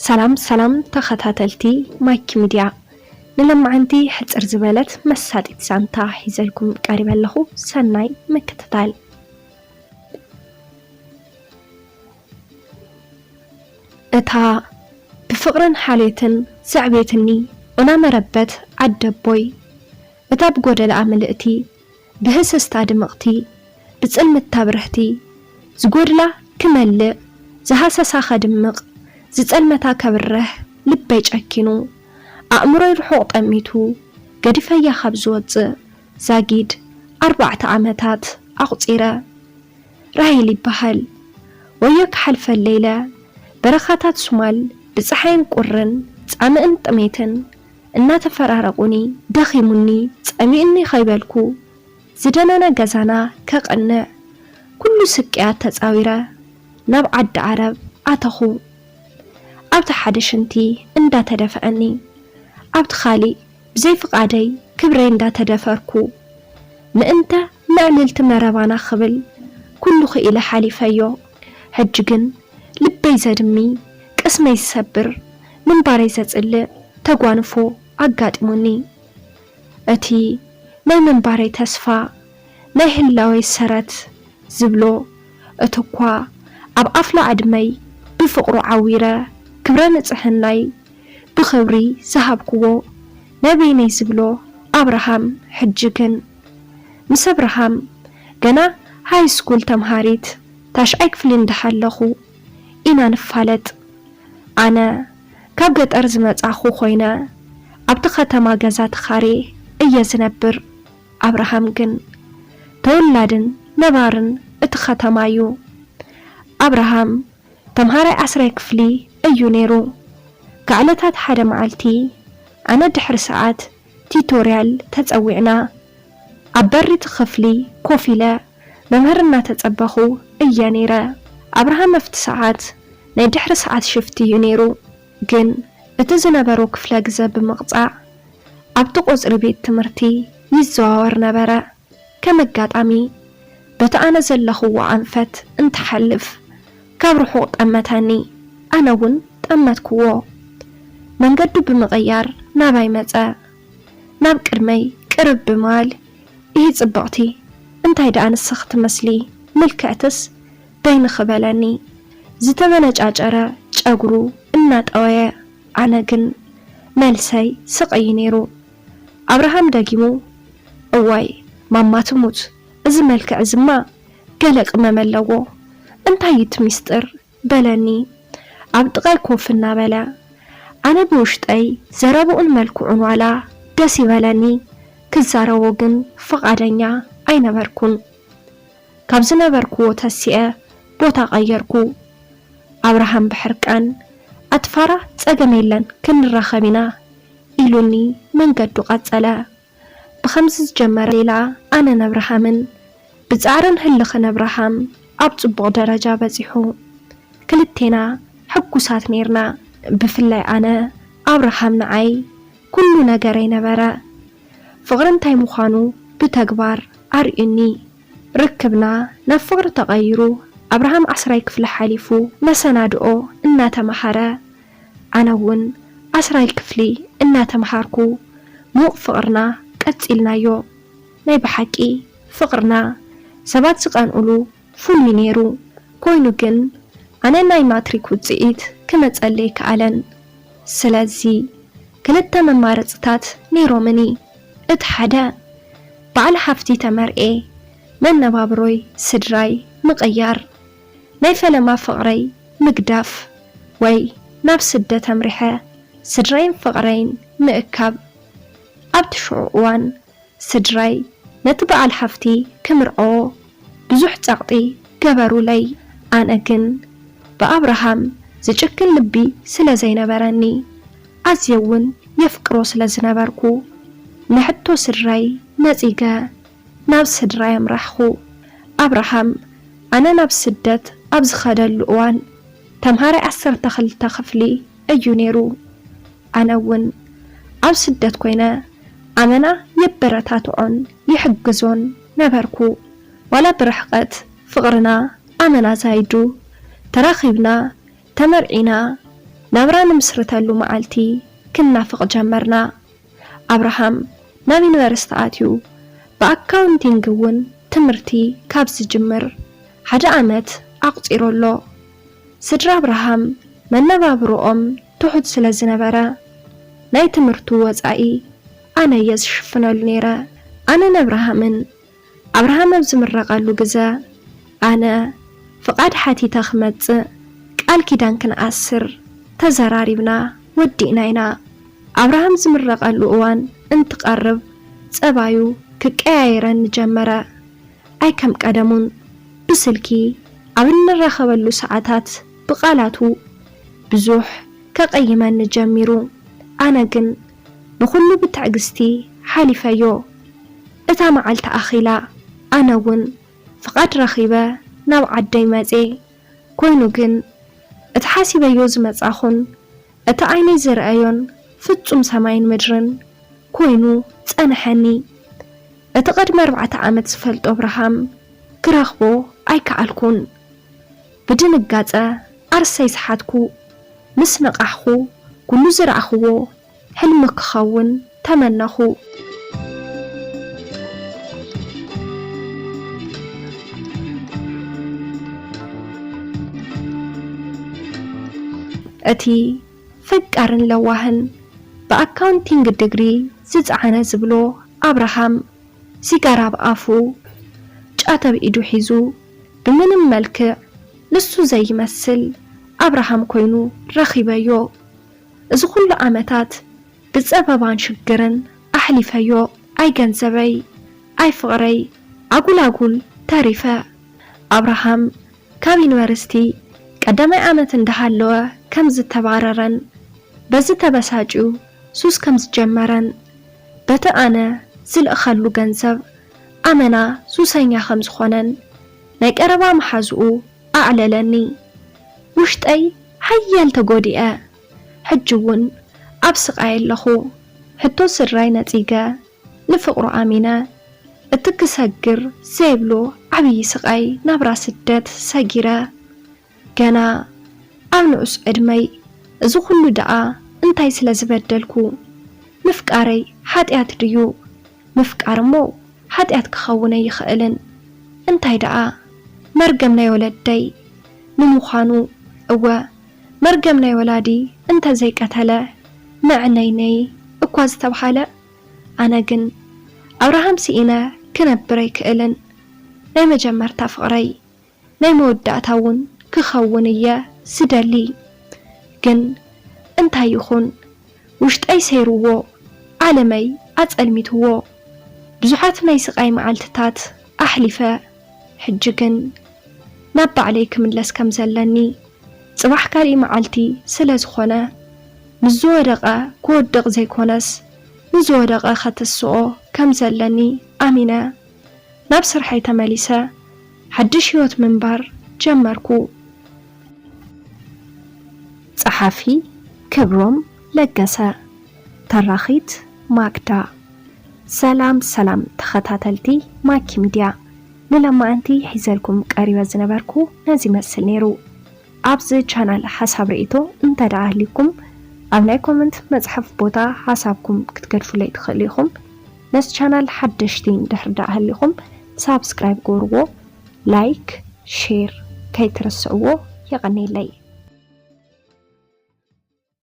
ሰላም ሰላም ተኸታተልቲ ማይክ ሚድያ፣ ንለማዓንቲ ሕጽር ዝበለት መሳጢት ዛንታ ሒዘልኩም ቀሪበ ኣለኹ። ሰናይ ምክትታል። እታ ብፍቕርን ሓልዮትን ዘዕቤትኒ ዑና መረበት ዓደቦይ፣ እታ ብጎደለኣ ምልእቲ ብህስስታ ድምቕቲ፣ ብጽልምታ ብርህቲ፣ ዝጎድላ ክመልእ፣ ዝሃሰሳ ከድምቕ፣ ዝጸልመታ ከብርህ ልበይ ጨኪኑ፣ ኣእምሮይ ርሑቕ ጠሚቱ፣ ገዲፈያ ካብ ዝወጽእ ዛጊድ ኣርባዕተ ዓመታት ኣቑጺረ። ራሄል ይበሃል። ወዮ ክሓልፈለይ ኢለ፣ በረኻታት ሶማል ብጸሓይን ቁርን፣ ጻምእን ጥሜትን እናተፈራረቑኒ፣ ደኺሙኒ፣ ጸሚኡኒ ከይበልኩ፣ ዝደነነ ገዛና ከቕንዕ፣ ኩሉ ስቅያት ተጻዊረ፣ ናብ ዓዲ ዓረብ ኣተኹ። ኣብቲ ሓደ ሽንቲ እንዳተደፍዐኒ፣ ኣብቲ ካሊእ ብዘይ ፍቓደይ ክብረይ እንዳተደፈርኩ፣ ምእንተ ምዕልልቲ መረባና ክብል ኩሉ ክኢለ ሓሊፈዮ። ሕጂ ግን ልበይ ዘድሚ፣ ቅስመይ ዝሰብር፣ ምንባረይ ዘጽልእ ተጓንፎ ኣጋጢሙኒ። እቲ ናይ ምንባረይ ተስፋ፣ ናይ ህላወይ ሰረት ዝብሎ፣ እቲ እኳ ኣብ ኣፍላ ዕድመይ ብፍቕሩ ዓዊረ ክብረ ንጽህናይ ብኽብሪ ዝሃብክዎ ናይ በይነይ ዝብሎ ኣብርሃም፣ ሕጂ ግን ምስ ኣብርሃም ገና ሃይ ስኩል ተምሃሪት ታሽዓይ ክፍሊ እንዳሃለኹ ኢና ንፋለጥ። ኣነ ካብ ገጠር ዝመጻኹ ኮይነ ኣብቲ ከተማ ገዛ ተኻርየ እየ ዝነብር። ኣብርሃም ግን ተወላድን ነባርን እቲ ከተማ እዩ። ኣብርሃም ተምሃራይ ዓስራይ ክፍሊ እዩ ነይሩ። ካብ ዕለታት ሓደ መዓልቲ ኣነ ድሕሪ ሰዓት ቲቶርያል ተጸዊዕና ኣብ በሪ እቲ ክፍሊ ኮፍ ኢለ መምህር እናተጸበኹ እየ ነይረ። ኣብርሃም ኣብቲ ሰዓት ናይ ድሕሪ ሰዓት ሽፍቲ እዩ ነይሩ፣ ግን እቲ ዝነበሮ ክፍለ ግዘ ብምቕጻዕ ኣብቲ ቆጽሪ ቤት ትምህርቲ ይዘዋወር ነበረ። ከም ኣጋጣሚ በቲ ኣነ ዘለኽዎ ኣንፈት እንትሓልፍ ካብ ርሑቕ ጠመተኒ፣ ኣነ እውን ጠመትክዎ። መንገዱ ብምቕያር ናባይ መጸ። ናብ ቅድመይ ቅርብ ብምባል፣ እሂ ጽብቕቲ፣ እንታይ ደኣ ንስኺ ትመስሊ፣ ምልክዕትስ በይንኺ በለኒ፣ ዝተመነጫጨረ ጨጉሩ እናጠወየ። ኣነ ግን መልሰይ ስቕ እዩ ነይሩ። ኣብርሃም ደጊሙ፣ እዋይ ማማ ትሙት፣ እዚ መልክዕ እዚማ ገለ ቅመም ኣለዎ፣ እንታይ እዩ እቲ ሚስጥር? በለኒ ኣብ ጥቓይ ኮፍ እናበለ። ኣነ ብውሽጠይ ዘረብኡን መልክዑን ዋላ ደስ ይበለኒ፣ ክዛረቦ ግን ፍቓደኛ ኣይነበርኩን። ካብ ዝነበርክዎ ተሲኤ ቦታ ቀየርኩ። ኣብርሃም ብሕርቃን፣ ኣቲ ፋራ ጸገም የለን ክንራኸብ ኢና ኢሉኒ መንገዱ ቀጸለ። ብኸምዚ ዝጀመረ ሌላ ኣነን ኣብርሃምን ብጻዕርን ህልኽን ኣብርሃም ኣብ ጽቡቕ ደረጃ በጺሑ። ክልቴና ሕጉሳት ኔርና። ብፍላይ ኣነ ኣብርሃም ንዓይ ኩሉ ነገረይ ነበረ። ፍቕሪ እንታይ ምዃኑ ብተግባር ኣርእዩኒ። ርክብና ናብ ፍቕሪ ተቐይሩ። ኣብርሃም ዓስራይ ክፍሊ ሓሊፉ መሰናድኦ እናተምሃረ፣ ኣነ እውን ዓስራይ ክፍሊ እናተምሃርኩ ምዉቕ ፍቕርና ቀጺልናዮ። ናይ ብሓቂ ፍቕርና ሰባት ዝቐንኡሉ ፍሉይ ነይሩ። ኮይኑ ግን ኣነ ናይ ማትሪክ ውጽኢት ክመጸለይ ኣይከኣለን። ስለዚ ክልተ መማረጽታት ነይሮምኒ። እቲ ሓደ በዓል ሃፍቲ ተመርዕየ መነባብሮይ ስድራይ ምቕያር፣ ናይ ፈለማ ፍቕረይ ምግዳፍ ወይ ናብ ስደት ኣምሪሐ ስድራይን ፍቕረይን ምእካብ። ኣብቲ ሽዑ እዋን ስድራይ ነቲ በዓል ሓፍቲ ክምርዐዎ ብዙሕ ጸቕጢ ገበሩለይ። ኣነ ግን ብኣብርሃም ዝጭክን ልቢ ስለ ዘይነበረኒ፣ ኣዝየ እውን የፍቅሮ ስለ ዝነበርኩ፣ ንሕቶ ስድራይ ነጺገ ናብ ስድራይ ኣምራሕኹ። ኣብርሃም ኣነ ናብ ስደት ኣብ ዝኸደሉ እዋን ተምሃራይ ዓሰርተ ክልተ ክፍሊ እዩ ነይሩ። ኣነ እውን ኣብ ስደት ኮይነ ኣመና የበረታትዖን ይሕግዞን ነበርኩ። ዋላ ብርሕቐት ፍቕርና ኣመና ዛይዱ፣ ተራኺብና፣ ተመርዒና፣ ናብራ ንምስርተሉ መዓልቲ ክንናፍቕ ጀመርና። ኣብርሃም ናብ ዩኒቨርሲቲ ኣትዩ፣ ብኣካውንቲንግ እውን ትምህርቲ ካብ ዝጅምር ሓደ ዓመት ኣቑጺሩ ኣሎ። ስድራ ኣብርሃም መነባብሮኦም ትሑት ስለ ዝነበረ፣ ናይ ትምህርቱ ወጻኢ ኣነ እየ ዝሽፍነሉ ነይረ። ኣነን ኣብርሃምን ኣብርሃም ኣብ ዝምረቐሉ ግዘ፣ ኣነ ፍቓድ ሓቲተ ክመጽእ ቃል ኪዳን ክንኣስር ተዘራሪብና ወዲእና ኢና። ኣብርሃም ዝምረቐሉ እዋን እንትቐርብ፣ ጸባዩ ክቀያየረኒ ጀመረ። ኣይ ከም ቀደሙን፣ ብስልኪ ኣብ እንራኸበሉ ሰዓታት ብቓላቱ ብዙሕ ከቐይመኒ ጀሚሩ። ኣነ ግን ንኹሉ ብትዕግስቲ ሓሊፈዮ። እታ መዓልቲ ኣኺላ፣ ኣነ እውን ፍቓድ ረኺበ ናብ ዓደይ መጼ። ኮይኑ ግን፣ እቲ ሓሲበዮ ዝመጻኹን እቲ ዓይነይ ዝረኣዮን ፍጹም ሰማይን ምድርን ኮይኑ ጸንሐኒ። እቲ ቅድሚ ኣርባዕተ ዓመት ዝፈልጦ ኣብርሃም ክረኽቦ ኣይከኣልኩን። ብድንጋጸ ዓርሰይ ሰሓትኩ። ምስ ነቓሕኹ፣ ኩሉ ዝረኣኽዎ ሕልሚ ክኸውን ተመነኹ። እቲ ፈቃርን ለዋህን ብኣካውንቲንግ ዲግሪ ዝጸዓነ ዝብሎ ኣብርሃም፣ ሲጋራ ኣብ ኣፉ፣ ጫት ኣብ ኢዱ ሒዙ፣ ብምንም መልክዕ ንሱ ዘይመስል ኣብርሃም ኮይኑ ረኺበዮ። እዚ ኩሉ ዓመታት ብጸበባን ሽግርን ኣሕሊፈዮ። ኣይ ገንዘበይ፣ ኣይ ፍቕረይ፣ ኣጉል ኣጉል ተሪፈ። ኣብርሃም ካብ ዩኒቨርሲቲ ቀዳማይ ዓመት እንዳሃለወ ከም ዝተባረረን፣ በዚ ተበሳጭዩ ሱስ ከም ዝጀመረን፣ በቲ ኣነ ዝልእኸሉ ገንዘብ ኣመና ሱሰኛ ከም ዝኾነን ናይ ቀረባ መሓዝኡ ኣዕለለኒ። ውሽጠይ ሓያል ተጎዲኤ። ሕጂ እውን ኣብ ስቓይ ኣለኹ። ሕቶ ስድራይ ነጺገ፣ ንፍቕሩ ኣሚነ፣ እቲ ክሰግር ዘይብሎ ዓብዪ ስቓይ ናብራ ስደት ሰጊረ፣ ገና ኣብ ንኡስ ዕድመይ እዚ ኩሉ ደኣ እንታይ ስለ ዝበደልኩ? ምፍቃረይ ሓጢኣት ድዩ? ምፍቃር እሞ ሓጢኣት ክኸውን ኣይኽእልን። እንታይ ደኣ መርገም ናይ ወለደይ? ንምዃኑ፣ እወ፣ መርገም ናይ ወላዲ እንተ ዘይቀተለ፣ መዕነይነይ እኳ ዝተብሃለ፣ ኣነ ግን ኣብርሃም ስኢነ ክነብር ኣይክእልን። ናይ መጀመርታ ፍቕረይ፣ ናይ መወዳእታ እውን ክኸውን እየ ዝደሊ። ግን እንታይ ይኹን፣ ውሽጠይ ሰይርዎ፣ ዓለመይ ኣጸልሚትዎ። ብዙሓት ናይ ስቓይ መዓልትታት ኣሕሊፈ። ሕጂ ግን ናብ ባዕለይ ክምለስ ከም ዘለኒ፣ ጽባሕ ካልእ መዓልቲ ስለ ዝኾነ፣ ምስ ዝወደቐ ክወድቕ ዘይኮነስ፣ ንዝወደቐ ከተስኦ ከም ዘለኒ ኣሚነ፣ ናብ ስርሐይ ተመሊሰ፣ ሓድሽ ህይወት ምንባር ጀመርኩ። ጸሓፊ ክብሮም ለገሰ፣ ተራኺት ማክዳ። ሰላም ሰላም ተኸታተልቲ ማኪ ሚድያ፣ ንሎማዓንቲ ሒዘልኩም ቀሪበ ዝነበርኩ ነዚ ይመስል ነይሩ። ኣብዚ ቻናል ሓሳብ ርእይቶ እንተ ደኣ ኣህሊኩም፣ ኣብ ናይ ኮመንት መጽሓፍ ቦታ ሓሳብኩም ክትገድፉለይ ትኽእሉ ኢኹም። ነዚ ቻናል ሓደሽቲ እንድሕር ደኣ ኣህሊኹም፣ ሳብስክራይብ ግበርዎ፣ ላይክ፣ ሼር ከይትርስዕዎ። የቐንየለይ።